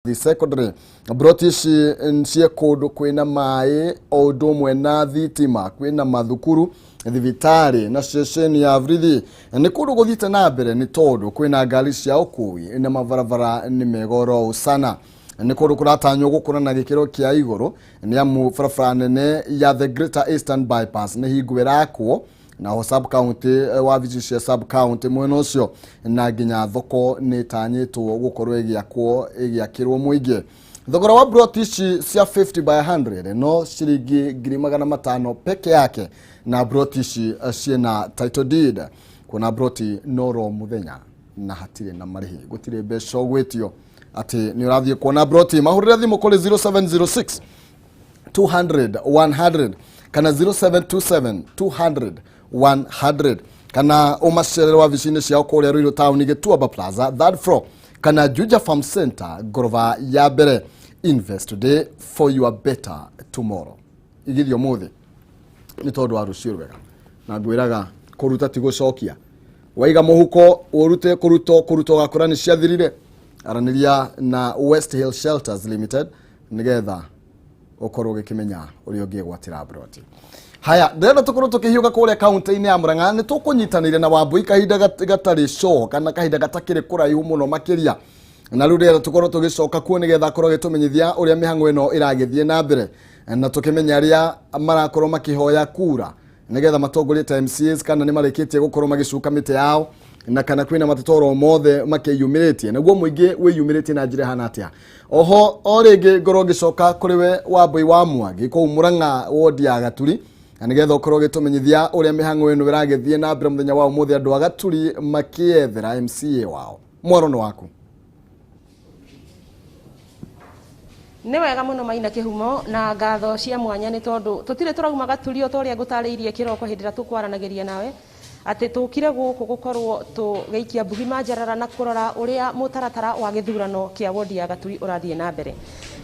Secondary broti ici ciĩ kũndũ kwĩna maĩ o ũndũ ũmwe na thitima, kwĩna mathukuru, thibitarĩ na ceceni ya borithi. Nĩ kũndũ gũthiĩte na mbere nĩ tondũ kwĩna ngari cia ũkui na mabarabara nĩ mega oro sana. Nĩ kũndũ kũratanywo gũkũra na gĩkĩro kĩa igũrũ nĩ amu barabara nene ya the Greater Eastern Bypass nĩ hingo ĩrakwo naho sub county, wabici cia sub county mwena ũcio na nginya thoko nĩ ĩtanyĩtwo gũkorwo ĩgĩakwo ĩgĩakĩrwo mũingĩ. Thogora wa broti ici cia 50 by 100 no ciringi 500,000 peke yake, na broti ici ciĩna title deed. Kuona broti noro mũthenya na hatirĩ na marĩhi, gũtirĩ mbeca ũgwĩtio atĩ nĩ ũrathiĩ kuona broti. Mahũrĩre thimũ kũrĩ 0706 200 100 kana 0727 200 100 kana ũmacerere wabici-inĩ ciao kũrĩa Ruiru Town, Gĩtuamba Plaza, third floor, kana Juja Farm Center, ngoroba ya mbere. Invest today for your better tomorrow. Igithio mũthĩ nĩ tondũ wa rũciũ rwega, na ngwĩraga kũruta ti gũcokia. Waiga mũhuko ũrute kũrutwo kũrutwo gakũra nĩ ciathirire. Aranĩria na West Hill Shelters Limited nĩgetha ũkorwo ũgĩkĩmenya ũrĩa ũngĩgwatĩra broti. Haya, ndĩrenda tũkorwo tũkĩhiũka kũrĩa kaunti-inĩ ya Murang'a. Nĩ tũkũnyitanĩire na Wambui kahinda gatarĩ coho kana kahinda gatakĩrĩ kũraihu mũno makĩria, na rĩu ndĩrenda tũkorwo tũgĩcoka kuo nĩgetha akorwo agĩtũmenyithia ũrĩa mĩhang'o ĩno ĩragĩthiĩ na mbere na tũkĩmenya arĩa marakorwo makĩhoya kura nĩgetha matongorie ta MCAs, kana nĩ marĩkĩtie gũkorwo magĩcuka mĩtĩ yao na kana kwĩna mateta oro mothe makĩyumĩrĩtie, naguo mũingĩ wĩyumĩrĩtie na njĩra ĩhana atĩa. Oho o rĩngĩ ngorwo ngĩcoka kũrĩ we Wambui wa Mwangi kũu Murang'a, wodi ya Gaturi, na nĩgetha ũkorwo ũgĩtũmenyithia ũrĩa mĩhang'o ĩno ĩragĩthiĩ na mbere mũthenya wa ũmũthĩ, andũ a Gaturi makĩethera MCA wao. Mwaro nĩ waku. Nĩ wega mũno, Maina Kĩhumo, na ngatho cia mwanya nĩ tondũ tũtirĩ tũrauma Gaturi o ta ũrĩa ngũtarĩirie kĩroko hĩndĩ ĩrĩa tũkwaranagĩria nawe atĩ tũkire gũkũ gũkorwo tũgĩikia mbugi manjarara na kũrora ũrĩa mũtaratara wa gĩthurano kĩa wodi ya Gaturi ũrathiĩ na mbere.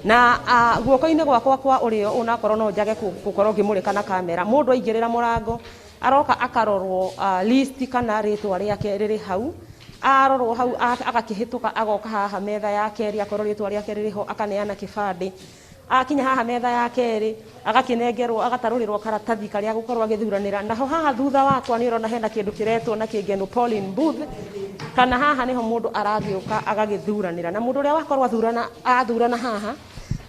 Na guoko-inĩ gwakwa kwa ũrĩo, onakorwo no njage gũkorwo ngĩmũrĩka na kamera, mũndũ aingĩrĩra mũrango aroka akarorwo list kana rĩtwa rĩake rĩrĩ hau. Arorwo hau agakĩhĩtũka agoka haha metha ya kerĩ, akorwo rĩtwa rĩake rĩrĩ ho akaneana kĩbandĩ. Akinya haha metha ya kerĩ agakĩnengerwo, agatarũrĩrwo karatathi karĩa gũkorwo agĩthuranĩra naho. Haha thutha wakwa nĩ ũrona hena kĩndũ kĩretwo na kĩngeno polling booth, kana haha nĩho mũndũ aragĩũka agagĩthuranĩra. Na mũndũ ũrĩa wakorwo athurana athurana haha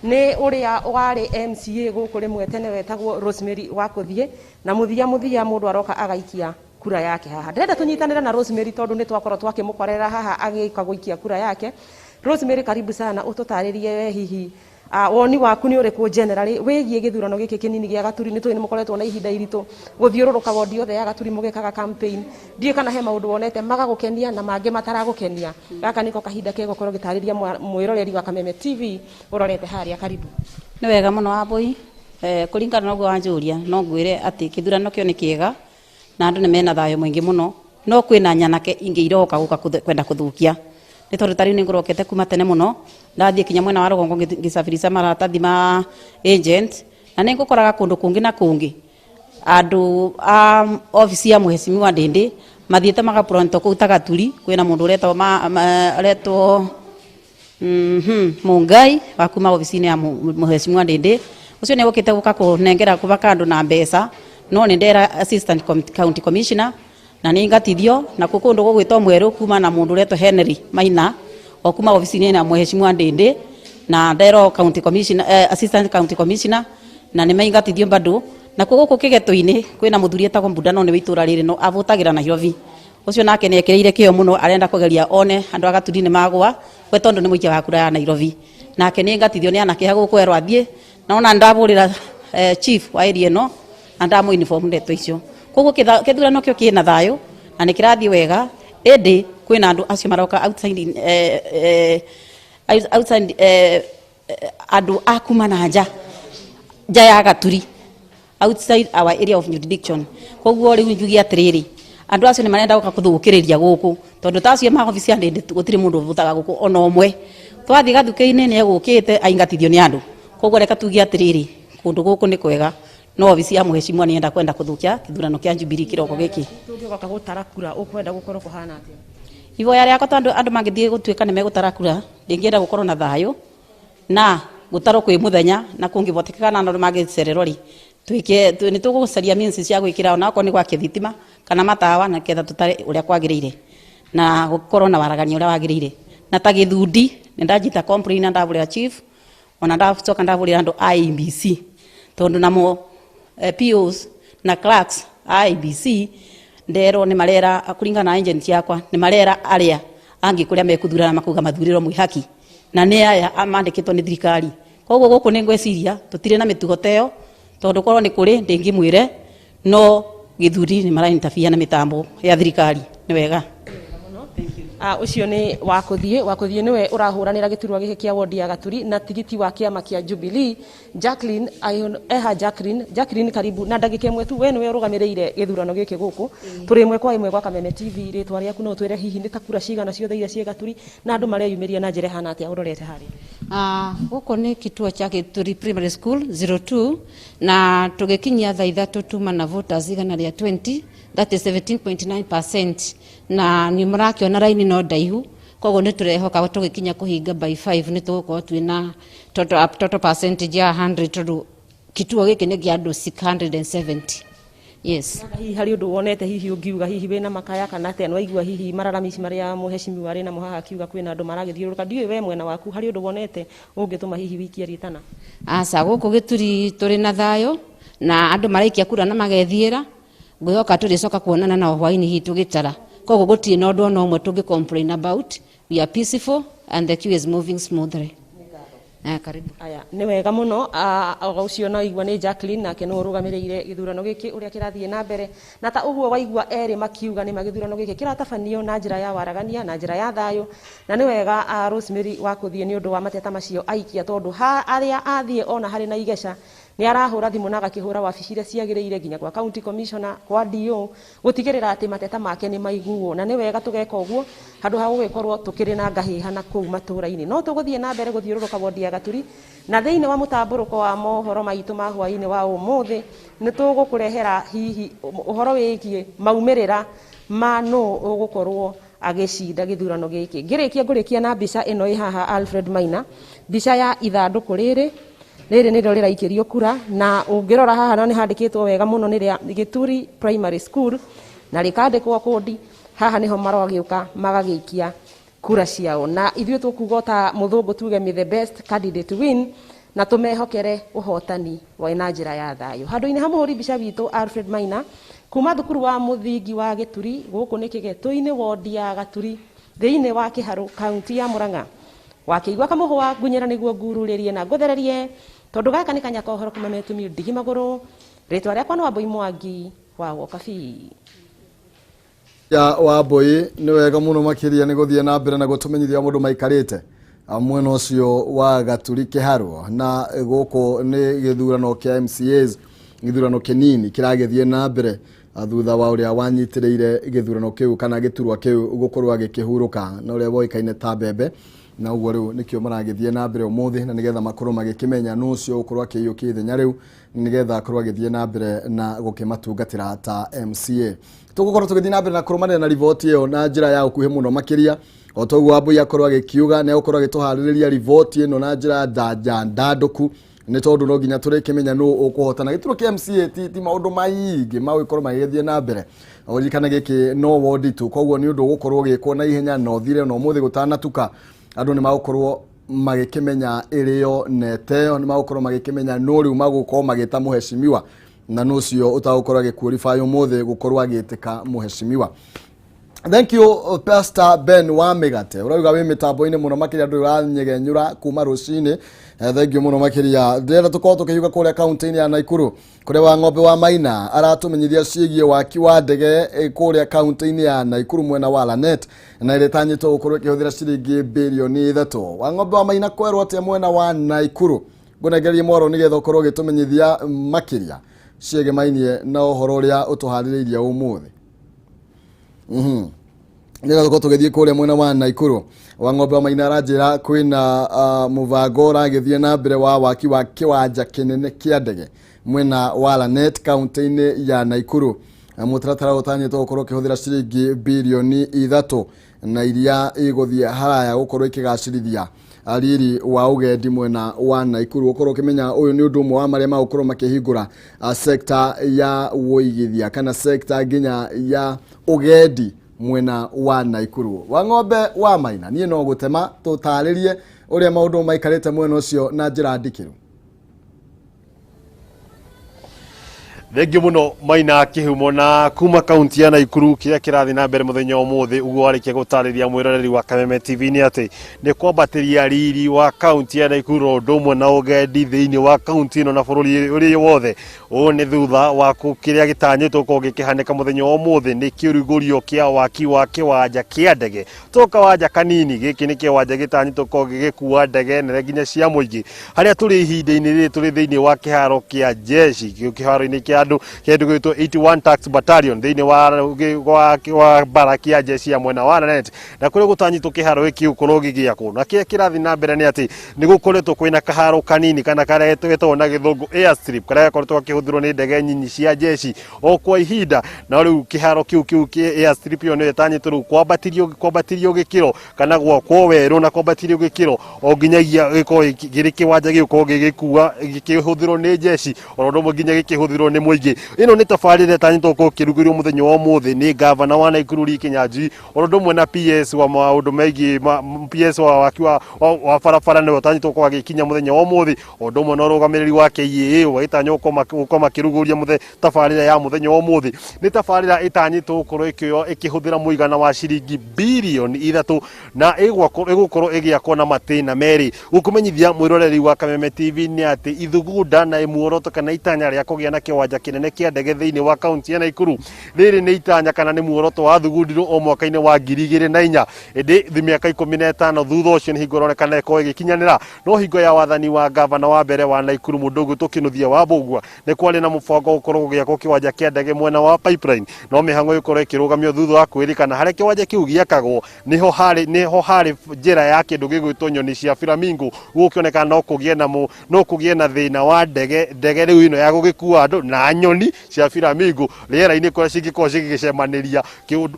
nĩ ũrĩa warĩ MCA gũkũ rĩmwe tene wetagwo Rosemary wa kũthiĩ na mũthia mũthia mũndũ aroka agaikia kura yake haha. Ndĩrenda tũnyitanĩre na Rosemary tondũ nĩ twakorwo twakĩmũkorera haha agĩũka gũikia kura yake. Rosemary, karibu sana. Ũtũtarĩrie we hihi woni waku nĩ ũrĩkũ generally wĩgiĩ gĩthurano gĩkĩ kĩnini gĩa Gaturi. Nĩ tũĩ nĩ mũkoretwo na ihinda iritũ gũthiũrũrũka wondi yothe ya Gaturi mũgĩkaga campaign. Ndiũĩ kana he maũndũ wonete magagũkenia na mangĩ mataragũkenia. Gaka nĩko kahinda ke gũkorwo gĩtarĩria mwĩroreri wa Kameme TV ũrorete harĩa. Karibu. Nĩ wega mũno, Wambui. Kũringana na ũguo wanjũria, no ngwĩre atĩ kĩthurano kĩo nĩ kĩega na andũ nĩ mena thayũ mũingĩ mũno, no kwĩna nyanake ingĩ iroka gũka kwenda kũthũkia, nĩ tondũ ta rĩu nĩ ngũrokete kuma tene mũno, ndathiĩ kinya mwena wa rũgongo ngĩcabirisha maratathi ma agent, na nĩ ngũkoraga kũndũ kũngĩ na kũngĩ andũ a obici ya mheshimiwa Ndindi mathiĩte magapronto kũu ta Gaturi. Kwĩna mũndũ ũretwo aretwo Mungai wa kuma obici-inĩ ya mheshimiwa Ndindi. Ũcio nĩ ũkĩte gũka kũnengera kũbaka andũ na mbeca, no nĩ ndera assistant county commissioner na nĩ ngatithio. Na kũ kũndũ gũgwĩtwo Mwerũ kuma na mũndũ ũretwo Henry Maina o kuma obici-inĩ ya mheshimiwa Ndindi, na nderwo county commissioner, assistant county commissioner, na nĩ maingatithio bado. Na kũ gũkũ kĩgetũ-inĩ kwĩna mũthuri etagwo Mbunda, no nĩ wa itũra rĩrĩ no avũtagĩra Nairobi. Ũcio nake nĩ ekĩrĩire kĩo mũno, arenda kũgeria one andũ a Gaturi nĩ magwa we, tondũ nĩ mũikia wa kura ya Nairobi. Nake nĩ ngatithio nĩ anake a gũkũ erwo athiĩ na ona ndabũrĩra chief wa area ĩno na ndamũ inform ndeto icio. Koguo kĩthurano kĩo kĩna thayũ na nĩ kĩrathiĩ wega, ĩndĩ kwĩna andũ acio maroka outside, outside, andũ a kuma na nja nja ya Gaturi, outside our area of jurisdiction. Koguo rĩu njuge atĩrĩrĩ, andũ acio nĩ marenda gũka kũthũkĩrĩria gũkũ, tondũ ta acio ma obici ya Ndindi gũtirĩ mũndũ ũbutaga gũkũ ona ũmwe. Twathiĩ gathukĩ-inĩ nĩ egũkĩte aingatithio nĩ andũ. Koguo reka tuge atĩrĩrĩ, kũndũ gũkũ nĩ kwega, no obici ya mheshimiwa nĩ enda kwenda kũthũkia kĩthurano kĩa Jubilee kĩroko gĩkĩ. Tũngĩgoka gũtara kura ũkwenda gũkorwo kũhana atĩa? Ihoya rĩakwa, tondũ andũ mangĩthiĩ gũtuĩka nĩ megũtara kura, ndingĩenda gũkorwo na thayũ. Na gutarwo kwi muthenya na kungivotekeka na andu magicererwo ri twike ni tugucaria means cia gwikira ona okorwo ni gwakia thitima kana matawa na ketha tutare uria kwagiriire na gukorwo na waragania uria wagiriire. Na ta githundi ni ndajita complain na ndavurira chief ona ndacoka ndavurira andu a IEBC tondu namo POs na clerks a IEBC ndero ni marera kuringana na agent yakwa ni marera aria angi kuria mekuthurana makuga mathuriro mwihaki na ni aya amandikitwo ni thirikari. Koguo guku ni ngweciria tutire na mitugo teo tondu korwo ni kuri ndingimwire no githuri ni mara interfere na mitambo ya thirikari. Ni wega. Ucio ni wakuthie wakuthie niwe urahuranira giturwa giki kia wodi ya Gaturi na tigiti wa kiama kia Jubilee. Jacqueline eha Jacqueline Jacqueline karibu na ndagika imwe tu we niwe urugamiriire githurano giki guku turi imwe kwa imwe gwa Kameme TV. Ritwa riaku no twire hihi ni ta kura cigana ciothe iria cie Gaturi na andu mareyumiria na njira ihana atia urorete hari? Guku ni kituo cha Gituri Primary School 02 na tugikinyia thaa 3 tuma na voters igana ria 20, that is 17.9%, na ni murakiona raini no ndaihu koguo ni turehoka tugikinya kuhinga by 5 ni tugukorwo twina total percentage ya 100 tondu kituo giki ni gia andu 670. Yes. Hihi hari undu wonete hihi ungiuga hihi wina makaya kana atia nwaigua hihi mararamici maria muheshimiwa ari namo haha akiuga kwina andu maragithiururuka ndiũĩ we mwena waku hari undu wonete ungituma hihi wikie ritana? Aca guku Gituri turi na thayo na andu maraikia kura na magethiira ngwihoka turicoka kuonana nao hwaini hihi tugitara koguo gutire na undu ona umwe tungi complain about. We are peaceful and the queue is moving smoothly. Karibu. Aya, ni wega muno. Ucio no igua ni Jacqueline nake no urugamiriire githurano giki uria kirathie na mbere na ta uguo waigua eri makiuga ni magithurano giki kiratabanio na njira ya waragania na njira ya thayo na ni wega Rosemary wa kuthie ni undu wa mateta macio aikia tondu aria athie ona hari na igeca ni arahura thimu na agakihura wabici iria ciagiriire nginya kwa county commissioner kwa DO gutigirira ati mateta make ni maiguo na ni wega tugeka uguo handu ha gugikorwo tukiri na ngahiha na kuu matura-ini. No tuguthie na mbere guthiururuka wodi ya Gaturi na thiini wa mutamburuko wa mohoro maitu ma hwaini wa umuthi ni tugukurehera hihi uhoro wigie maumirira ma no ugukorwo agicinda githurano giki. Ngirikia ngurikia na mbica ino i haha Alfred Maina, mbica ya ithanduku riri riri nĩrĩo rĩraikĩrio kura na ũngĩrora haha na nĩ handĩkĩtwo wega mũno nĩ rĩa Gituri Primary School na rĩkandĩkwo kũndi haha nĩho maragĩũka magagĩikia kura ciao na ithuĩ tũkuga ta mũthũngũ tuge may the best candidate win na tũmehokere ũhotani wa na njĩra ya thayũ. Handũ-inĩ ha mũhũri mbica witũ Alfred Maina kuma thukuru wa mũthingi wa Gituri gũkũ nĩ Kĩgetũ-inĩ wodi ya Gaturi thĩinĩ wa Kĩharũ kaunti ya Murang'a wakĩigua kamũhũa ngunyĩra nĩguo ngururĩrie na ngũthererie tondu gaka nĩ kanya ka ũhoro kuma metumio ndigi magũrũ. Rĩtwa rĩakwa nĩ Wambui Mwangi wa Wokabi. Ya Wambui nĩ wega mũno makĩria nĩ gũthiĩ na mbere na gũtũmenyithia mũndũ maikarĩte mwena ũcio wa Gaturi Kĩharũ na gũkũ nĩ gĩthurano kĩa MCAs gĩthurano kĩnini kĩragĩthiĩ na mbere thutha wa ũrĩa wanyitĩrĩire gĩthurano kĩu kana gĩturwa kĩu gũkorwo agĩkĩhurũka na ũrĩa woĩkaine ta Mbembe na ũguo rĩu nĩkĩo maragĩthiĩ na mbere ũmũthĩ na nĩgetha makorwo magĩkĩmenya nũ ũcio ũkorwo akĩiyũkia ithenya rĩu nĩgetha akorwo agĩthiĩ na mbere na gũkĩmatungatĩra ta MCA. Tũgũkorwo tũgĩthiĩ na mbere na kũrũmanĩrĩra na riboti ĩyo na njĩra ya ũkuhĩ mũno makĩria o ta ũguo Wambui akorwo agĩkiuga nĩ egũkorwo agĩtũharĩrĩria riboti ĩno na njĩra ndandũku nĩ tondũ no nginya tũrĩkĩmenya nũ ũkũhotana. Gĩturwa kĩa MCA ti maũndũ maingĩ magũgĩkorwo magĩgĩthiĩ na mbere ũririkane gĩkĩ no wodi tu koguo nĩ ũndũ ũgũkorwo ũgĩkwo na ihenya na ũthire na ũmũthĩ gũtanatuka andũ nĩ magũkorwo magĩkĩmenya ĩrĩo na ĩteo nĩ magũkorwo magĩkĩmenya nũ rĩu magũkorwo magĩta mũheshimiwa na nũ ũcio ũtagũkorwo agĩqualify ũmũthĩ gũkorwo agĩtĩka mũheshimiwa. Thank you Pastor Ben wa Mĩgate ũrauga wĩ mĩtambo-inĩ mũno makĩria ndũrĩ ũranyegenyũra kuma rũcinĩ. Thank you mũno makĩria. Ndĩrenda tũkorwo tũkĩhiũka kũrĩa kaunti-inĩ ya Naikuru kũrĩa wa Ng'ombe wa Maina aratũmenyithia ciĩgiĩ waki wa ndege kũrĩa kaunti-inĩ ya Naikuru mwena wa Lanet na ĩrĩa ĩtanyĩtwo gũkorwo ĩkĩhũthĩra ciringi birioni 3. Wa Ng'ombe wa Maina kwerwo atĩa mwena wa Naikuru? Ngũnengerie mwaro nĩgetha ũkorwo ũgĩtũmenyithia makĩria ciĩgemainie na ũhoro ũrĩa ũtũharĩrĩirie ũmũthĩ. Nĩgetha tũkorwo tũgĩthiĩ kũrĩa mwena wa Naikuru wa Ng'ombe wa Maina aranjĩra kwĩna mũbango ũragĩthiĩ na mbere wa waki wa kĩwanja kĩnene kĩa ndege mwena wa Lanet kaunti-inĩ ya Naikuru. Mũtaratara ũtanyĩtwo gũkorwo ũkĩhũthĩra ciringi birioni 3 na iria igũthiĩ haraya gũkorwo ikĩgacĩrithia Riri wa ũgendi mwena wa Naikuru. Ũkorwo ũkĩmenya ũyũ nĩ ũndũ ũmwe wa marĩa magũkorwo makĩhingũra sector ya ũigithia kana sector nginya ya ũgendi mwena wa Naikuru. Wa ng'ombe wa Maina, niĩ no gũtema tũtarĩrie ũrĩa maũndũ maikarĩte mwena ũcio na njĩra ndikĩru. Thengiũ mũno Maina Kĩhumo. Na kuma kaunti ya Naikuru, kĩrĩa kĩrathiĩ na mbere mũthenya ũmũthĩ ũguo warĩkia gũtarĩria mwĩroreri wa Kameme TV nĩ atĩ nĩ kwambatĩria riri wa kaunti ya Naikuru o ũndũ ũmwe na ũgendi thĩinĩ wa kaunti ĩno na bũrũri ũrĩ wothe. Ũũ nĩ thutha wa kĩrĩa gĩtanyĩtwo gũkorwo gĩkĩhanĩka mũthenya wa ũmũthĩ nĩ kĩrugũrio kĩa waki wa kĩwanja kĩa ndege. To kawanja kanini, gĩkĩ nĩ kĩwanja gĩtanyĩtwo gũkorwo gĩgĩkua ndege nene nginya cia mũingĩ. Harĩa tũrĩ ihinda-inĩ rĩrĩ, tũrĩ thĩinĩ wa kĩharo kĩa jeshi, kĩharo-inĩ kĩa andũ kĩndũ gĩgwĩtwo 81 Tax Battalion thĩinĩ wa baraki ya jeshi ya mwena wa Lanet, na kũrĩa gũtanyĩtwo kĩharo gĩkĩ gũkorwo gĩgĩakwo. Na kĩrĩa kĩrathiĩ na mbere nĩ atĩ nĩ gũkoretwo kwĩna kaharo kanini kana karĩa getagwo na gĩthũngũ airstrip, karĩa gakoretwo gakĩhũthĩrwo nĩ ndege nyinyi cia jeshi o kwa ihinda. Na rĩu kĩharo kĩu kĩa airstrip ĩyo nĩyo ĩtanyĩtwo rĩu kwambatĩrio gĩkĩro kana gwakwo werũ na kwambatĩrio gĩkĩro o nginyagia gĩkorwo gĩrĩ kĩwanja gĩgũkorwo gĩgĩkua gĩkĩhũthĩrwo nĩ jeshi oro ũndũ ũmwe nginya gĩkĩhũthĩrwo nĩ mũingĩ. Ĩno nĩ tabarĩra ĩtanyĩtwo gũkorwo ĩkĩrugũrio mũthenya wa ũmũthĩ nĩ gavana wa Naikuru Lee Kinyanjui oro ũndũ ũmwe na PS wa maũndũ megiĩ PS wa waki wa barabara, nĩwe ũtanyĩtwo gũkorwo agĩkinya mũthenya wa ũmũthĩ, o ũndũ ũmwe na ũrũgamĩrĩri wa KAA ũgagĩtanywo gũkorwo makĩrugũria tabarĩra ya mũthenya wa ũmũthĩ. Nĩ tabarĩra ĩtanyĩtwo gũkorwo ĩkĩoywo ĩkĩhũthĩra mũigana wa ciringi birioni 3 na ĩgũkorwo ĩgĩakwo na matĩna merĩ. Gũkũmenyithia mwĩroreri wa Kameme TV nĩ atĩ ithugunda na muoroto kana itanya rĩa kũgĩa na kĩwanja kĩnene kĩa ndege thĩinĩ wa kaunti ya Naikuru, rĩrĩ nĩ itanya kana nĩ muoroto wathugundiro o mwaka-inĩ wa 2004, ĩndĩ mĩaka 15 thutha ũcio nĩ hingo ĩronekana ĩkorwo ĩgĩkinyanĩra. No hingo ya wathani wa gavana wa mbere wa Naikuru, mũndũ ũgwĩtwo Kĩnuthia wa Mbũgua, nĩ kwarĩ na mũbango gũkorwo gũgĩakwo kĩwanja kĩa ndege mwena wa Pipeline, no mĩhang'o ĩkorwo ĩkĩrũgamio thutha wa kwĩrĩkana harĩa kĩwanja kĩu gĩakagwo nĩho harĩ njĩra ya kĩndũ gĩgwĩtwo nyoni cia flamingo. Gũkĩonekana no kũgĩe na thĩna wa ndege rĩu ĩno ya gũgĩkua andũ na nyoni cia flamingo rĩera-inĩ kũrĩa cingĩkorwo cigĩcemanĩria.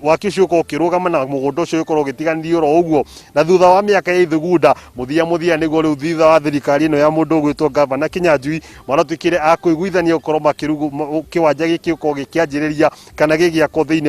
Waki ũcio ũkorwo ũkĩrũgama na mũgũnda ũcio ũkorwo ũgĩtiganĩrio oro ũguo. Na thutha wa mĩaka ya ithugunda, mũthia mũthia nĩguo rĩu thutha wa thirikari ĩno ya mũndũ ũgwĩtwo gavana Kinyanjui maratuĩkire a kũiguithania gũkorwo makĩrugu kĩwanja gĩkĩ gũkorwo gĩkĩanjĩrĩria kana gĩgĩakwo thĩinĩ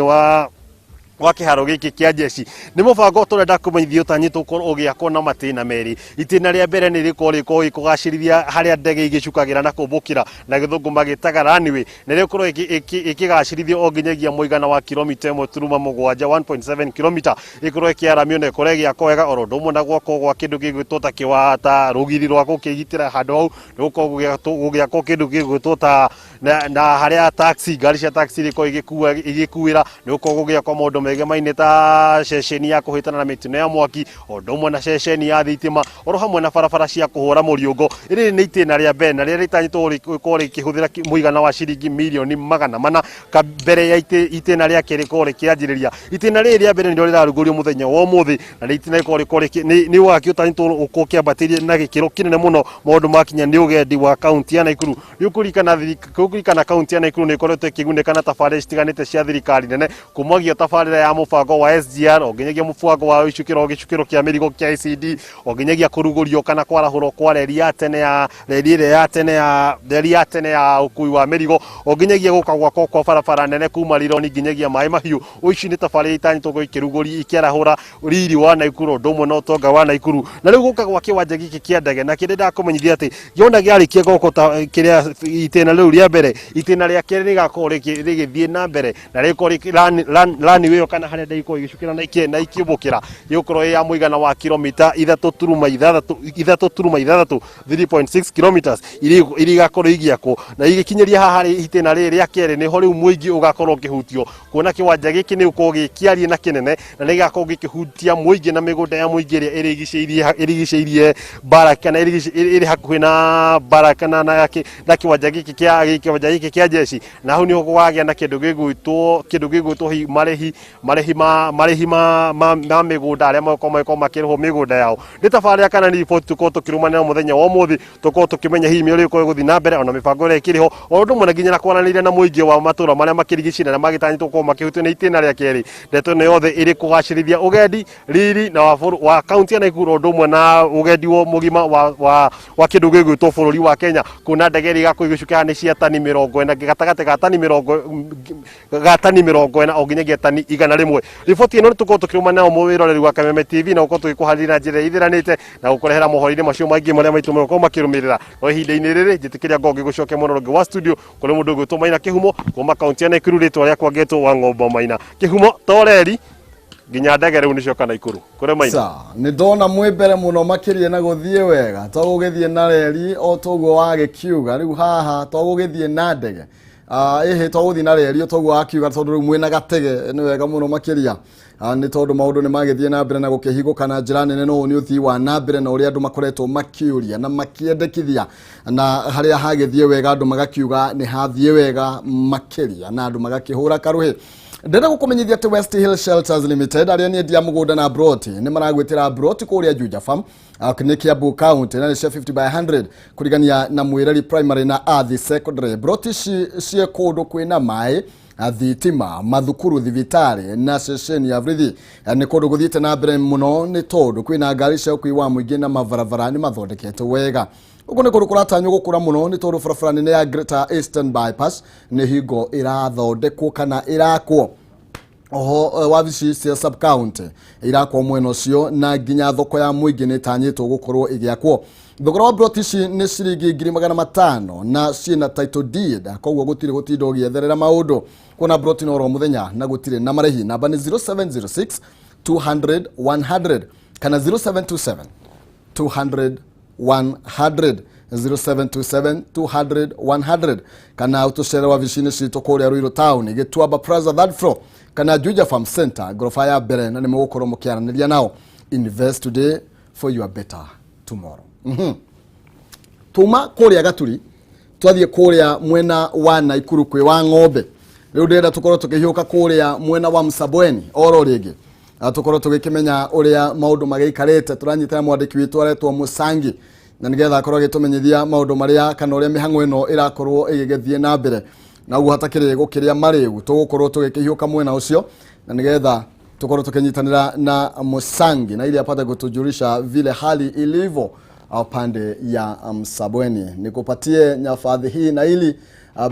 wa kĩharo gĩkĩ kĩa jeshi. Nĩ mũbango tũrenda kũmenyithio ũtanyĩtwo gũkorwo ũgĩakwo na matĩna merĩ. Itĩna rĩa mbere nĩ rĩkorwo rĩkũgacĩrithia harĩa ndege igĩcukagĩra na kũmbũkĩra, na gĩthũngũ magĩtaga runway, na rĩkorwo ĩkĩgacĩrithio o nginyagia mũigana wa kilomita 1.7, 1.7 kilomita, ĩkorwo ĩkĩaramio na ĩkorwo ĩgĩakwo wega, oro ũndũ ũmwe na gwakwo gwa kĩndũ gĩgwĩtwo ta kĩwa ta rũgiri rwa gũkĩgitĩra handũ hau. Nĩ gũkorwo gũgĩakwo kĩndũ gĩgwĩtwo ta na harĩa taxi, ngari cia taxi irĩkorwo igĩkuĩra. Nĩ gũkorwo gũgĩakwo maũndũ megemaine ta ceceni ya kũhĩtana na mĩtino ya mwaki, o ũndũ ũmwe na ceceni ya thitima, oro hamwe na barabara cia kũhũra mũriũngo. Rĩrĩ nĩ itĩna rĩa mbere na rĩrĩa rĩtanyĩtwo gũkorwo rĩkĩhũthĩra mũigana wa ciringi mirioni 400 mbere ya itĩna rĩa kerĩ gũkorwo rĩkĩanjĩrĩria. Itĩna rĩrĩ rĩa mbere nĩrĩo rĩrarugũrio mũthenya wa ũmũthĩ, na nĩ itĩna rĩkorwo nĩ waki ũtanyĩtwo gũkorwo ũkĩambatĩria na gĩkĩro kĩnene mũno maũndũ makinya nĩ ũgendi wa kaunti ya Naikuru. Nĩ ũkũririkana kaunti ya Naikuru nĩ ĩkoretwo ĩkĩgunĩka na tabarĩra citiganĩte cia thirikari nene, kumagia tabarĩra ya mũbango wa SGR o nginyagia mũbango wa gĩcukĩro kĩa mĩrigo kĩa ICD, o nginyagia kũrugũrio kana kwarahũrwo kwa reri ya tene ya reri ĩrĩa ya tene ya reri ya tene ya ũkui wa mĩrigo, o nginyagia gũka gwakwo kwa barabara nene kuma Rironi nginyagia Maĩ Mahiũ. Ici nĩ tabarĩra itanyĩtwo gũkorwo ikĩrugũria ikĩarahũra riri wa Naikuru ũndũ ũmwe na ũtonga wa Naikuru. Na rĩu gũka gwa kĩwanja gĩkĩ kĩa ndege na kĩrĩa ndakũmenyithia atĩ gĩona gĩarĩkia gwakwo ta kĩrĩa itĩna rĩu rĩa mbere, itĩna rĩa kerĩ rĩgakorwo rĩgĩthiĩ na mbere na rĩgĩkorwo runway ĩyo kana harĩa ndege ikorwo igĩcukĩra na ikĩũmbũkĩra ĩgũkorwo ĩ ya mũigana wa kilomita 3.6, 3.6, 3.6 kilometers iria igakorwo igĩakwo na igĩkinyĩria haha harĩ itĩna rĩrĩ rĩa kerĩ. Nĩho rĩu mũingĩ ũgakorwo ũkĩhutio, kuona kĩwanja gĩkĩ nĩ gũkorwo gĩkĩarie na kĩnene na nĩ gĩgakorwo gĩkĩhutia mũingĩ na mĩgũnda ya mũingĩ ĩrĩa ĩrigicĩirie bara kana ĩrĩ hakuhĩ na bara kana na kĩwanja gĩkĩ kĩa jeshi. Na hau nĩho gũkagĩa na kĩndũ gĩgwĩtwo hihi marĩhi. Marĩhi ma mĩgũnda arĩa makorwo makĩrĩhwo mĩgũnda yao. Nĩ tabarĩra kana nĩ riboti tũkorwo tũkĩrũmanĩra mũthenya wa ũmũthĩ, tũkorwo tũkĩmenya hihi mĩario ĩkorwo ĩgũthiĩ na mbere ona mĩbango ĩrĩa ĩkĩrĩ ho, o ũndũ ũmwe na nginya na kwaranĩria na mũingĩ wa matũra marĩa makĩrigicĩirie na magĩtanyĩtwo gũkorwo makĩhutio nĩ itĩna rĩa kerĩ. Ndeto ĩno yothe ĩrĩ kũgacĩrithia ũgendi riri na wa kaunti ya Nakuru, ũndũ ũmwe na ũgendi wa mũgima wa kĩndũ gĩgwĩtwo bũrũri wa Kenya, kuona ndege ĩrĩa igakorwo ĩgĩcuka nĩ cia tani 40, gatagatĩ ga tani mĩrongo ga tani 40 o nginyagia tani 100. Riboti ĩno nĩ tũkorwo tũkĩrũmanĩra mwĩroreri wa Kameme TV na gũkorwo tũgĩkũharĩria na njĩra ĩthiranĩte na gũkũrehera mohoro-inĩ macio maingĩ marĩa maitũ megũkorwo makĩrũmĩrĩra. No ihinda-inĩ rĩrĩ njĩtĩkĩria ngorwo ngĩgũcokia mwena ũngĩ wa studio kũrĩ mũndũ ũgwĩtwo Maina Kĩhumo kuma kaunti ya Nakuru, rĩtwa rĩakwa ngetwo wa Ng'ombo Maina Kĩhumo toreri nginya ndege rĩu nĩcioka Nakuru kũrĩ Maina. Sa nĩ ndona mwĩ mbere mũno makĩria na gũthiĩ wega, to gũgĩthiĩ na reri o toguo wagĩkiuga rĩu haha, to gũgĩthiĩ na ndege. Ĩhĩ, to gũthiĩ na reri o toguo wakiuga, tondũ rĩu mwĩna gatege nĩ wega mũno makĩria. Nĩ tondũ maũndũ nĩ magĩthiĩ na mbere na gũkĩhingũka na njĩra nene, no ũyũ nĩ ũthii wa na mbere na ũrĩa andũ makoretwo makĩũria na makĩendekithia, na harĩa hagĩthiĩ wega andũ magakiuga nĩ hathiĩ wega makĩria na andũ magakĩhũra karũhĩ. Ndĩrenda gũkũmenyithia atĩ West Hill Shelters Limited, arĩa nĩ endia mũgũnda na broti, nĩ maragwĩtĩra broti kũrĩa Juja Farm, nĩ Kiambu County, na nĩ cia 50 by 100 kũrigania na Mwĩreri Primary na Athi Secondary. Broti ici ciĩ kũndũ kwĩna maĩ, thitima, mathukuru, thibitarĩ na ceceni ya borithi. Nĩ kũndũ gũthiĩte na mbere mũno nĩ tondũ kwĩna ngari cia ũkui wa mũingĩ na mabarabara nĩ mathondeketwo wega. Gũkũ nĩ kũndũ kũratanywo gũkũra mũno nĩ tondũ barabara nene ya Greater Eastern Bypass nĩ hingo ĩrathondekwo kana ĩrakwo. Oho wabici cia sub county irakwo mwena ũcio, na nginya thoko ya mũingĩ nĩ ĩtanyĩtwo gũkorwo ĩgĩakwo. Thogora wa broti ici nĩ ciringi 500,000 na ciĩna title deed, koguo gũtirĩ gũtinda ũgĩetherera maũndũ. Kuona broti no oro mũthenya na gũtirĩ na marĩhi. Namba nĩ 0706 200 100 kana 0727 200 100, 0727 200 100, kana ũtũcere wabici-inĩ citũ kũrĩa Ruiru Town, Gĩtuamba Plaza, third floor, kana Juja Farm Center, ngoroba ya mbere, na nĩ mũgũkorwo mũkĩaranĩria nao. Invest today for your better tomorrow. Tuma kũrĩa Gaturi twathiĩ kũrĩa mwena wa Naikuru kwĩ wa Ng'ombe. Rĩu ndĩrenda tũkorwo tũkĩhiũka kũrĩa mwena wa Msabweni oro rĩngĩ, tũkorwo tũgĩkĩmenya ũrĩa maũndũ magĩikarĩte. Tũranyitana mwandĩki witũ aretwo Mũsangi na nĩgetha akorwo agĩtũmenyithia maũndũ marĩa kana ũrĩa mĩhang'o ĩno ĩrakorwo ĩgĩgĩthiĩ na mbere, na ũguo hatakĩrĩ gũkĩrĩa marĩu tũgũkorwo tũgĩkĩhiũka mwena ũcio na nĩgetha tukorwo tukinyitanĩra na Musangi na ili apate kutujulisha vile hali ilivyo pande ya Msabweni. Nikupatie nafasi hii na ili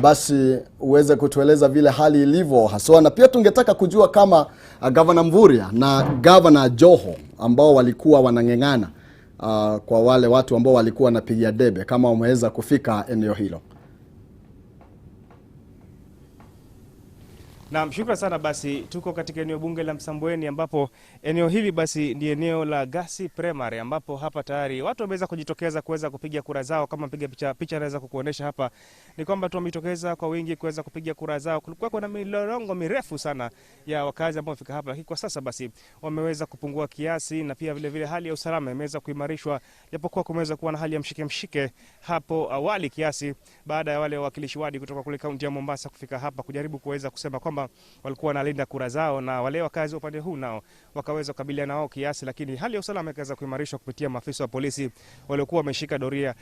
basi uweze kutueleza vile hali ilivyo haswa, na pia tungetaka kujua kama Gavana Mvurya na Gavana Joho ambao walikuwa wanang'eng'ana kwa wale watu ambao walikuwa wanapigia debe, kama wameweza kufika eneo hilo. Naam, shukrani sana. Basi tuko katika eneo bunge la Msambweni, ambapo eneo hili basi ni eneo la Gasi Primary, ambapo hapa tayari watu wameweza kujitokeza kuweza kupiga kura zao. Kama mpiga picha anaweza kukuonesha hapa ni kwamba watu wamejitokeza kwa wingi kuweza kupiga kura zao. Kulikuwa kuna milolongo mirefu sana ya wakazi ambao wamefika hapa, lakini kwa sasa basi wameweza kupungua kiasi, na pia vile vile hali ya usalama imeweza kuimarishwa, japokuwa kumeweza kuwa na hali ya mshike mshike hapo awali kiasi, baada ya wale wawakilishi wadi kutoka kule kaunti ya Mombasa kufika hapa kujaribu kuweza kusema kwamba walikuwa wanalinda kura zao, na wale wakazi wa upande huu nao wakaweza kukabiliana nao kiasi, lakini hali ya usalama ikaweza kuimarishwa kupitia maafisa wa polisi waliokuwa wameshika doria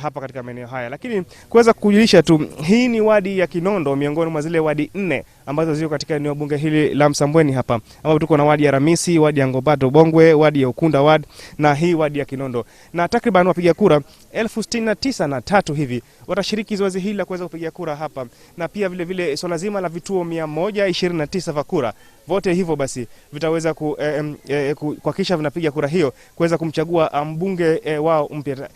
hapa katika maeneo haya. Lakini kuweza kujulisha tu, hii ni wadi ya Kinondo, miongoni mwa zile wadi 4 ambazo ziko katika eneo bunge hili la Msambweni hapa, ambapo tuko na wadi ya Ramisi, wadi ya Ngobato Bongwe, wadi ya Ukunda ward na hii wadi ya Kinondo, na takriban wapiga kura 69,003 hivi watashiriki zoezi hili la kuweza kupiga kura hapa, na pia vile vile swala zima la vituo 129 vya kura, vote hivyo basi vitaweza kuhakikisha vinapiga kura hiyo kuweza kumchagua mbunge wao mpya.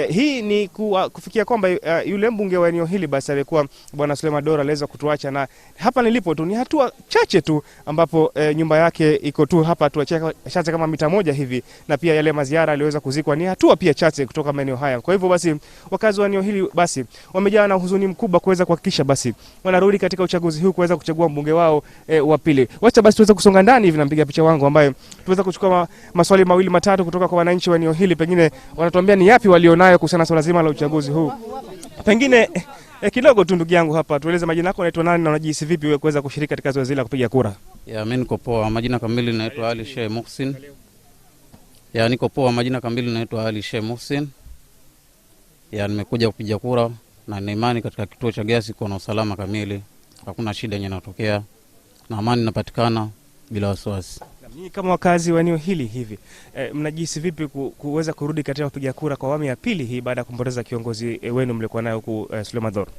Hii ni kufikia kwamba yule mbunge wa eneo hili basi alikuwa Bwana Suleiman Dora aliweza kutuacha, na hapa nilipo tu ni hatua chache tu ambapo nyumba yake iko tu hapa hatua chache kama mita 1 hivi, na pia yale maziara aliweza kuzikwa ni hatua pia chache kutoka maeneo haya. Kwa hivyo basi wakazi wa eneo hili basi wamejaa na huzuni mkubwa kuweza kuhakikisha basi wanarudi katika uchaguzi huu kuweza kuchagua mbunge wao wa pili. Wacha basi tuweze kusonga ndani hivi na mpiga picha wangu ambaye tuweza kuchukua maswali mawili matatu kutoka kwa wananchi wa eneo hili, pengine wanatuambia ni yapi walionayo kuhusiana na swala zima la uchaguzi huu. Pengine kidogo tu ndugu yangu hapa, tueleze majina yako, unaitwa nani na unajihisi vipi wewe kuweza kushiriki katika zoezi la kupiga kura? Ya, mimi niko poa. Majina kamili naitwa Ali Sheikh Muhsin. Ya, niko poa. Majina kamili naitwa Ali Sheikh Muhsin. Ya, nimekuja kupiga kura na nina imani katika kituo cha Gasi kuna usalama kamili, hakuna shida yenye inatokea na amani inapatikana bila wasiwasi. Nyinyi kama wakazi wa eneo hili hivi mnajihisi vipi kuweza kurudi katika kupiga kura kwa awamu ya pili hii baada ya kumpoteza kiongozi wenu mlikuwa naye huku Suleiman Dhoro?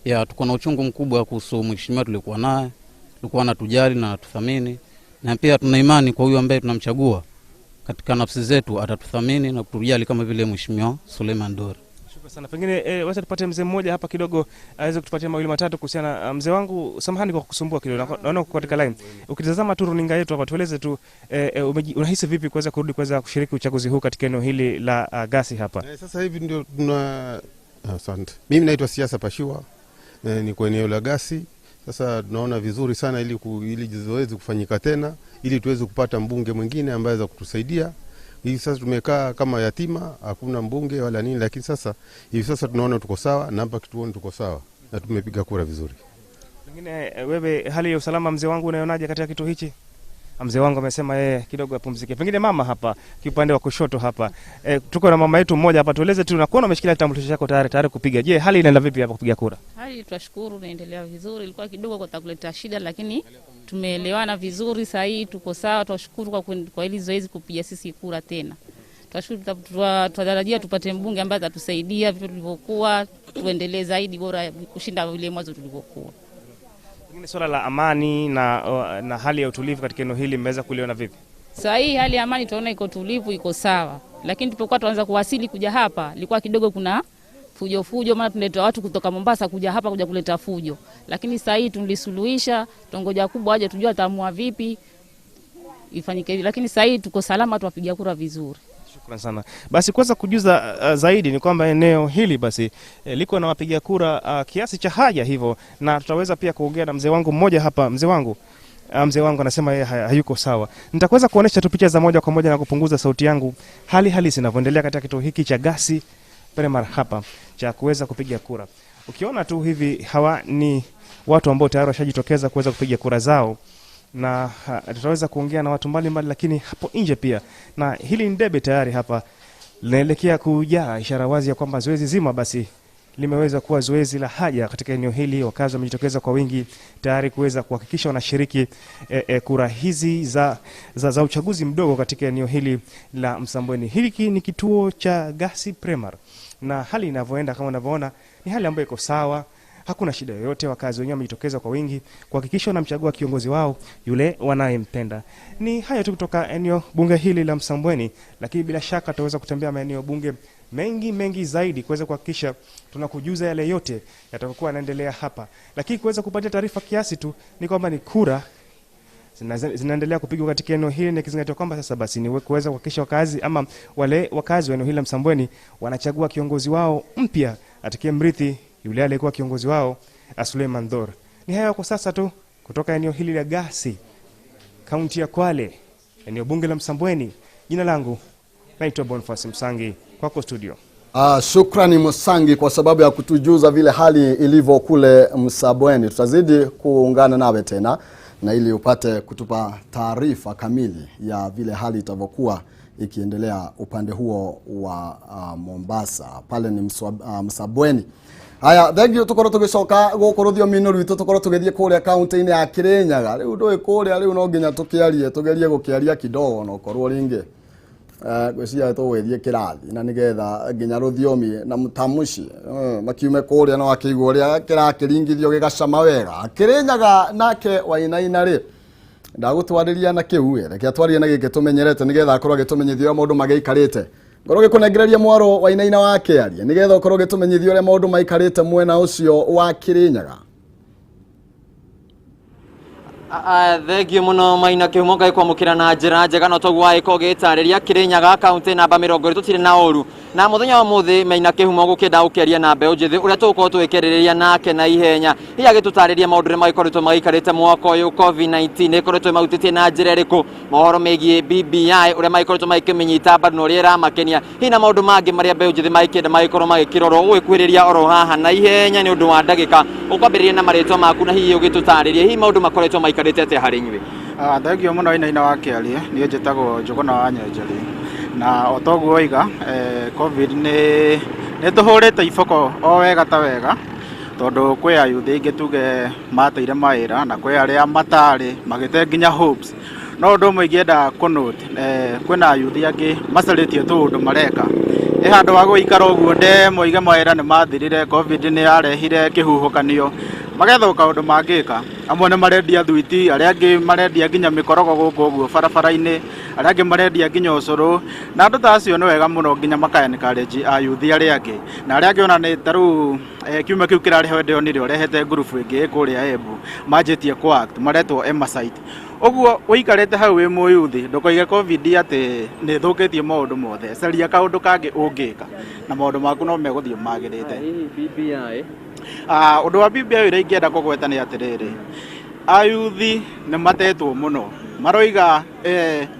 Ya, tuko na uchungu mkubwa kuhusu mheshimiwa tulikuwa naye, tulikuwa anatujali na anatuthamini, na pia tuna imani kwa huyu ambaye tunamchagua katika nafsi zetu atatuthamini na kutujali kama vile mheshimiwa Suleiman Doro. Shukrani sana. Pengine wacha tupate mzee mmoja hapa kidogo aweze kutupatia mawili matatu kuhusiana. Mzee wangu, samahani kwa kukusumbua kidogo, naona uko katika line. Ukitazama tu runinga yetu hapa, tueleze tu unahisi vipi kuweza kurudi kuweza kushiriki uchaguzi huu katika eneo hili la Gasi hapa? Sasa hivi ndio tuna asante. Mimi naitwa Siasa Pashiwa, ni kwa eneo la Gasi. Sasa tunaona vizuri sana ili zoezi kufanyika tena ili tuweze kupata mbunge mwingine ambaye aweza kutusaidia. Hivi sasa tumekaa kama yatima, hakuna mbunge wala nini, lakini sasa hivi sasa tunaona tuko sawa na hapa kituoni tuko sawa na tumepiga kura vizuri. Pengine wewe, hali ya usalama mzee wangu unaionaje katika kituo hichi? Mzee wangu amesema yeye kidogo apumzike. Pengine mama hapa kiupande wa kushoto hapa, tuko na mama yetu mmoja hapa, tueleze tu, nakuona umeshikilia kitambulisho chako tayari kupiga. Je, hali inaenda vipi hapa kupiga kura? Hali tunashukuru inaendelea vizuri, ilikuwa kidogo kwa kuleta shida lakini tumeelewana vizuri, sasa hii tuko sawa. Tunashukuru kwa hili zoezi kupiga sisi kura tena. Tunashukuru, tunatarajia tupate mbunge ambaye atatusaidia vitu tulivyokuwa, tuendelee zaidi bora kushinda vile mwanzo tulivyokuwa. Pengine swala la amani na hali ya utulivu katika eneo hili mmeweza kuliona vipi? Sasa hii hali ya amani tunaona iko tulivu, iko sawa. Lakini tulipokuwa tuanza kuwasili kuja hapa, ilikuwa kidogo kuna fujo fujo, maana tunaleta watu kutoka Mombasa kuja hapa kuja kuleta fujo. Lakini sasa hii tulisuluhisha, tungoja kubwa aje tujue ataamua vipi ifanyike hivi. Lakini sasa hii tuko salama, tuwapiga kura vizuri. Shukrani sana. Basi kuweza kujuza zaidi ni kwamba eneo hili basi liko na wapiga kura kiasi cha haja hivyo, na tutaweza pia kuongea na mzee wangu mmoja hapa. Mzee wangu anasema yeye hayuko sawa. Nitakuweza kuonesha tu picha za moja kwa moja na kupunguza sauti yangu hali halisi inavyoendelea katika kituo hiki cha Gasi Primary hapa cha kuweza kupiga kura. Ukiona tu hivi, hawa ni watu ambao tayari washajitokeza kuweza kupiga kura zao, na tutaweza kuongea na watu mbalimbali lakini hapo nje pia. Na hili ni debe tayari hapa linaelekea kujaa, ishara wazi ya kwamba zoezi zima basi limeweza kuwa zoezi la haja katika eneo hili. Wakazi wamejitokeza kwa wingi tayari kuweza kuhakikisha wanashiriki kura hizi za uchaguzi mdogo katika eneo hili la Msambweni. Hiki ni kituo cha Gasi Primary, na hali inavyoenda kama unavyoona ni hali ambayo iko sawa, hakuna shida yoyote. Wakazi wenyewe wamejitokeza kwa wingi kuhakikisha wanamchagua kiongozi wao yule wanayempenda. Ni hayo tu kutoka eneo bunge hili la Msambweni, lakini bila shaka tutaweza kutembea maeneo bunge mengi mengi zaidi kuweza kuhakikisha tunakujuza yale yote yatakayokuwa yanaendelea hapa. Lakini kuweza kupatia taarifa kiasi tu ni kwamba ni kura zinaendelea kupigwa katika eneo hili, na kizingatia kwamba sasa basi ni kuweza kuhakikisha wakazi ama wale wakazi wa eneo hili la Msambweni wanachagua kiongozi wao mpya atakayemrithi yule aliyekuwa kiongozi wao Suleiman Dhor. Ni hayo kwa sasa tu kutoka eneo hili la Gasi, kaunti ya Kwale, eneo bunge la Msambweni. Jina langu naitwa Boniface Msangi, kwako studio. Shukrani Msangi kwa sababu ya kutujuza vile hali ilivyo kule Msambweni. Tutazidi kuungana nawe tena na ili upate kutupa taarifa kamili ya vile hali itavyokuwa ikiendelea upande huo wa Mombasa. Pale ni Msambweni. Haya, thank you. Tukorwo tugicoka guku ruthiomi-inĩ rwitũ, tukorwo tũgĩthiĩ kũrĩa kaunti-inĩ ya Kirinyaga. Rĩu ndũĩ kũrĩa, rĩu no nginya tũkĩarie, tũgerie gũkĩaria kidogo na ũkorwo rĩngĩ ngwĩciria tũgũgĩthiĩ kĩrathi na nĩgetha nginya rũthiomi na mtamushi makiume kũrĩa no akĩigua ũrĩa kĩrakĩringithio gĩgacama wega. Kirinyaga nake Wainaina rĩ, ndagũtwarĩria na kĩu, reke atwarie na gĩkĩ tũmenyerete nĩgetha akorwo agĩtũmenyithia ũrĩa maũndũ magĩikarĩte. Ngorwo gĩkũnengereria mwaro Wainaina wa kĩaria nĩgetha ũkorwo ũgĩtũmenyithia ũrĩa maũndũ maikarĩte mwena ũcio wa Kirinyaga. Thengio muno Maina Kĩhumo, Ngai kwamũkĩra na njĩra njega no toguo wagĩkorwo ũgĩtarĩria. Kirinyaga kaunti namba 20 tũtirĩ na ũru na mũthenya wa mũthĩ Maina Kĩhumo gũkĩenda gũkĩaria na mbeũ njĩthĩ ũrĩa tũgũkorwo tũgĩkĩarĩrĩria nake na ihenya, hihi agĩtũtarĩria maũndũ ũrĩa magĩkoretwo magĩikarĩte mwaka ũyũ, COVID-19 ĩkoretwo ĩmahutĩtie na njĩra ĩrĩkũ, mohoro megiĩ BBI ũrĩa magĩkoretwo magĩkĩmĩnyita mbaru na ũrĩa ĩramakenia, hihi na maũndũ mangĩ marĩa mbeũ njĩthĩ magĩkĩenda magĩkorwo magĩkĩrorwo. Ũgũgĩkuhĩrĩria oro haha na ihenya nĩ ũndũ wa ndagĩka, ũkwambĩrĩria na marĩtwa maku na hihi ũgĩtũtarĩria hihi maũndũ makoretwo maikarĩte atĩa harĩ inyuĩ. Thengio mũno Wainaina wa Kĩarie. Niĩ njĩtagwo Njũgũna wa Nyenjeri, na o toguo oiga, COVID nĩ tũhũrĩte iboko o wega ta wega, tondũ kwĩ ayuthi aingĩ tuge mateire mawĩra, na kwĩ arĩa matarĩ magĩte nginya hopes. No ũndũ ũmwe ingĩenda kũ-note, kwĩna ayuthi angĩ macarĩtie tũũndũ mareka ĩ handũ wa gũikara ũguo nde moige mawĩra nĩ mathirire, COVID nĩ yarehire kĩhuhũkanio, magetha kaũndũ mangĩka. Amwe nĩ marendia thwiti, arĩa angĩ marendia nginya mĩkorogo gũkũ ũguo barabara-inĩ, arĩa angĩ marendia nginya ũcũrũ, na andũ ta acio nĩ wega mũno nginya maka encourage ayuthi arĩa angĩ. Na arĩa angĩ ona nĩ ta rĩu, kiumia kĩu kĩrarĩ ho ndĩronire ũrehete ngurubu ĩngĩ kũrĩa Embu manjĩtie kũ act, maretwo Emasite. Ũguo ũikarĩte hau wĩ mũyuthi, ndũkoige COVID atĩ nĩ ĩthũkĩtie maũndũ mothe. Caria kaũndũ kangĩ ũngĩka na maũndũ maku no megũthiĩ magĩrĩte. Hihi BBI? Ũndũ wa BBI ũrĩa ingĩenda kũgweta nĩ atĩrĩrĩ, ayuthi nĩ matetwo mũno, maroiga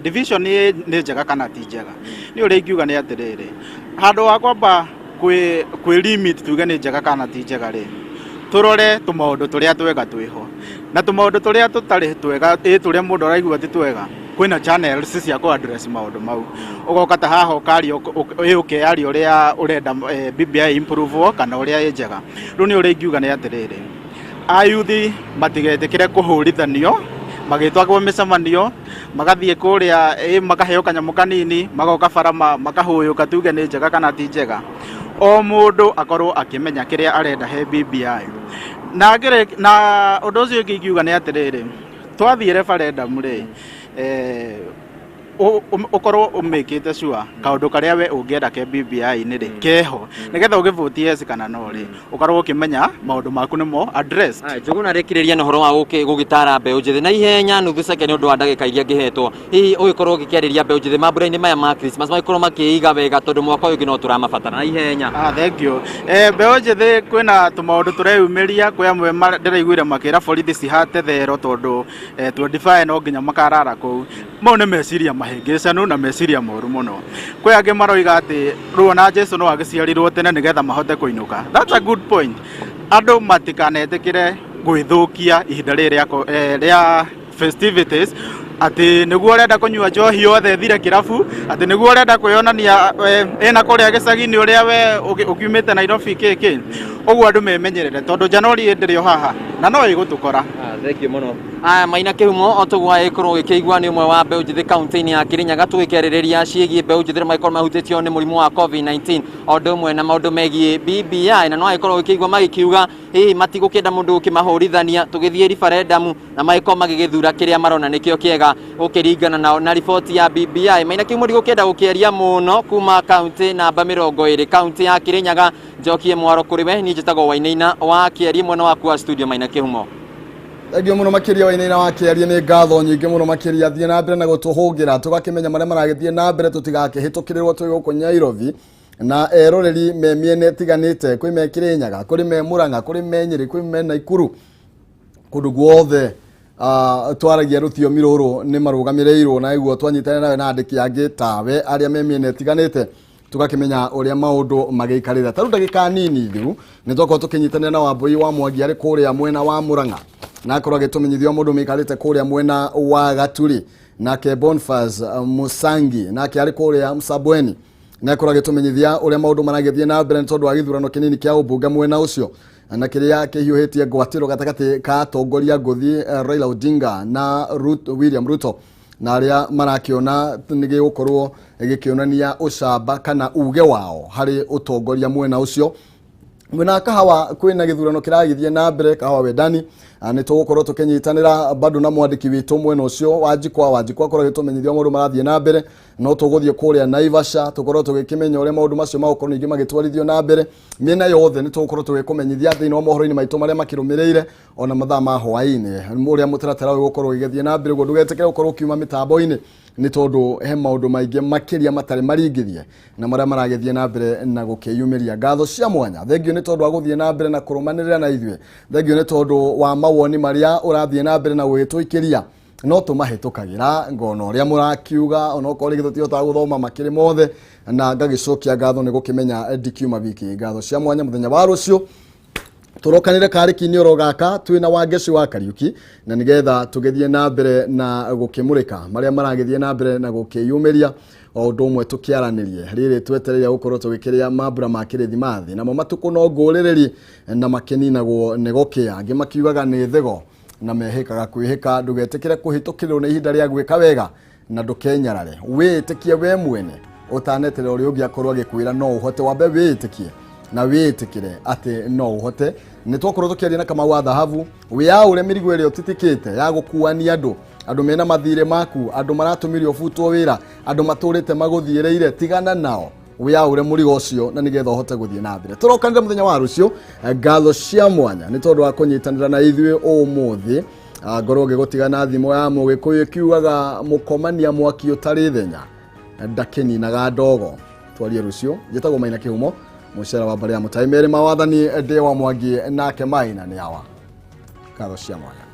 division nĩ njega kana ti njega. Nĩ ũrĩa ingiuga nĩ atĩrĩrĩ, handũ wa kwamba kwĩ limit tuge nĩ njega kana ti njega rĩ, tũrore tũmaũndũ tũrĩa twega twĩho na tũmaũndũ tũrĩa tũtarĩ twega, ĩ tũrĩa mũndũ araigua ti twega, kwĩna channels cia kũ address maũndũ mau. Ũgoka ta haha ũkaria, ĩ ũkearia ũrĩa ũrenda BBI improve kana ũrĩa ĩ njega. Rĩu nĩ ũrĩa ingiuga nĩ atĩrĩrĩ, ayuthi matigetĩkĩre kũhũrithanio magĩtwagwo mĩcemanio, magathiĩ kũrĩa ĩ makaheo kanyamũ kanini, magoka bara makahũyũka tuge nĩ njega kana ti njega. O mũndũ akorwo akĩmenya kĩrĩa arenda he BBI. Na na ũndũ ũcio ũngĩ ingiuga nĩ atĩrĩrĩ, twathiĩ referendum rĩ, ũkorwo ũmĩkĩte sure kaũndũ karĩa we ũngĩenda ke BBI-inĩ rĩ keho, nĩgetha ũgĩvote yes kana no rĩ, ũkorwo ũkĩmenya maũndũ maku nĩmo addressed. Njũgũna, rĩkĩrĩria na ũhoro wa gũgĩtara mbeũ njĩthĩ na ihenya nuthu second nĩ ũndũ wa ndagĩka iria ngĩhetwo. Hihi ũgĩkorwo ũgĩkĩarĩria mbeũ njĩthĩ mambura-inĩ maya ma Christmas, magĩkorwo makĩiga wega, tondũ mwaka ũyũ ũngĩ no tũramabatara na ihenya. Thank you. Mbeũ njĩthĩ, kwĩna tũmaũndũ tũreyumĩria. Kwĩ amwe ndĩraiguire makĩra borithi cihate thero tondũ 25 no nginya makarara kũu. Mau nĩ meciria mahĩngĩcanu na meciria moru mũno. Kwĩ angĩ maroiga atĩ rĩu ona Jesu no agĩciarirwo tene nĩgetha mahote kũinũka. That's a good point. Andũ matikanetĩkĩre gwĩthũkia ihinda rĩrĩ rĩa festivities, atĩ nĩguo ũrenda kũnyua njohi yothe ĩthire kĩrabu, atĩ nĩguo ũrenda kwĩyonania ĩna kũrĩa gĩcagi-inĩ ũrĩa we ũkiumĩte Nairobi kĩkĩ ũguo. Andũ memenyerere tondũ January ndĩrĩ o haha na no ĩgũtũkora. Thank you mũno. Aya Maina Kĩhumo, o toguo agĩkorwo ũgĩkĩigua, nĩ ũmwe wa mbeũ njĩthĩ kaunti-inĩ ya Kirinyaga, tũgĩkĩarĩrĩria ciĩgiĩ mbeũ njĩthĩ arĩa magĩkorwo mahutĩtio nĩ mũrimũ wa COVID-19, o ũndũ ũmwe na maũndũ megiĩ BBI, na no agĩkorwo ũgĩkĩigua magĩkiuga hihi matigũkĩenda mũndũ ũkĩmahũrithania tũgĩthiĩ referendum, na magĩkorwo magĩgĩthura kĩrĩa marona nĩkĩo kĩega gũkĩringana nao na riboti ya BBI. Maina Kĩhumo, ndigũkĩenda gũkĩaria mũno kuma kaunti namba 20, kaunti ya Kirinyaga. Njokie mwaro kũrĩ we. Niĩ njĩtagwo Wainaina wa Kĩarie, mwena waku wa studio, Maina Kĩhumo. Thengio mũno makĩria, Wainaina wa Kĩarie. Nĩ ngatho nyingĩ mũno makĩria. Thiĩ na mbere na gũtũhũngĩra tũgakĩmenya marĩa maragĩthiĩ na mbere, tũtigakĩhĩtũkĩrĩrwo twĩ gũkũ Nairobi na eroreri me mĩena ĩtiganĩte. Kwĩ me Kĩrĩnyaga, kũrĩ me Mũrang'a, kũrĩ me Nyĩrĩ, kwĩ me Naikuru, kũndũ guothe twaragia rũthiomi rũrũ nĩ marũgamĩrĩirwo na iguo twanyitanĩra nawe na andĩki angĩ tawe arĩa me mĩena ĩtiganĩte, tũgakĩmenya ũrĩa maũndũ magĩikarĩte. Ta rĩu ndagĩka nini thiru nĩ twakorwo tũkĩnyitanĩra na Wambũi wa Mwangi arĩ kũrĩa mwena wa Mũrang'a, na akorwo agĩtũmenyithia mũndũ mĩikarĩte kũrĩa mwena wa Gaturi. Nake Boniface Musangi nake arĩ kũrĩa Msabweni, na akorwo agĩtũmenyithia ũrĩa maũndũ maragĩthiĩ na mbere nĩ tondũ wa gĩthurano kĩnini kĩa ũmbunge mwena ũcio, na kĩrĩa kĩhiũhĩtie ngwatĩro gatagatĩ ka atongoria ngũthi, Raila Odinga na William Ruto, na arĩa marakĩona nĩ gĩgũkorwo gĩkĩonania ũcamba kana uge wao harĩ ũtongoria mwena ũcio. Mwena wa Kahawa kwĩna gĩthurano kĩragĩthiĩ na mbere Kahawa Wendani. Nĩ tũgũkorwo tũkĩnyitanĩra bado na mwandĩki witũ mwena ũcio Wanjikwa. Wanjikwa akorwo agĩtũmenyithia maũndũ marathiĩ na mbere. No tũgũthiĩ kũrĩa Naivasha tũkorwo tũgĩkĩmenya ũrĩa maũndũ macio magũkorwo ningĩ magĩtwarithio na mbere. Mĩena yothe nĩ tũgũkorwo tũgĩkũmenyithia thĩinĩ wa mohoro-inĩ maitũ marĩa makĩrũmĩrĩire, ona mathaa ma hwaĩ-inĩ, ũrĩa mũtaratara ũyũ ũgũkorwo ũgĩgĩthiĩ na mbere. Ũguo ndũgetĩkĩre gũkorwo ũkiuma mĩtambo-inĩ, nĩ tondũ he maũndũ maingĩ makĩria matarĩ maringithie na marĩa maragĩthiĩ na mbere na gũkĩyumĩria. Ngatho cia mwanya, thengio nĩ tondũ wa gũthiĩ na mbere na kũrũmanĩrĩra na ithuĩ. Thengio nĩ tondũ wa mawoni marĩa ũrathiĩ na mbere na gũgĩtũikĩria, no tũmahĩtũkagĩra ngona ũrĩa mũrakiuga, onokorwo rĩngĩ tũtihotaga gũthoma makĩrĩ mothe, na ngagĩcokia ngatho nĩ gũkĩmenya ndikiuma wiki. Ngatho cia mwanya. Mũthenya wa rũciũ. Tũrokanĩre karĩki-inĩ oro gaka twĩna Wangeci wa Kariuki, na nĩgetha tũgĩthiĩ na mbere na gũkĩmũrĩka marĩa maragĩthiĩ na mbere na gũkĩyumĩria, o ũndũ ũmwe tũkĩaranĩrie rĩrĩ twetereire gũkorwo tũgĩkĩrĩa mambura ma kĩrĩthimathi. Namo matukũ no ngũrĩrĩri na makĩninagwo nĩ gũkĩa, angĩ makiugaga nĩ thego na mehĩkaga kwĩhĩka. Ndũgetĩkĩre kũhĩtũkĩrwo nĩ ihinda rĩa gwĩka wega na ndũkenyarare, wĩĩtĩkie we mwene ũtaneterera ũrĩa ũngĩ akorwo agĩkwĩra no ũhote. Wambe wĩĩtĩkie na wĩĩtĩkĩre atĩ no ũhote. Nĩ twakorwo tũkĩaria na Kamau wa Thahabu, wĩyaũre mĩrigo ĩrĩa ũtitikĩte ya gũkuania andũ, andũ mena mathirĩ maku, andũ maratũmire ũbutwo wĩra, andũ matũrĩte magũthiĩrĩire, tigana nao, wĩyaũre mũrigo ũcio na nĩgetha ũhote gũthiĩ na mbere. Tũrokanĩre mũthenya wa rũciũ. Ngatho cia mwanya nĩ tondũ wa kũnyitanĩra na ithuĩ ũmũthĩ. Ngorwo ngĩgũtiga na thimo ya Mũgĩkũyũ ĩkiugaga mũkomania mwaki ũtarĩ thenya ndakĩninaga ndogo. Twarie rũciũ. Njĩtagwo Maina Kĩhumo, mũcera wa mbarĩ ya mũtai merĩ ma wathani, ndĩ wa Mwangi nake Maina nĩ awa. Ngatho cia mwanya.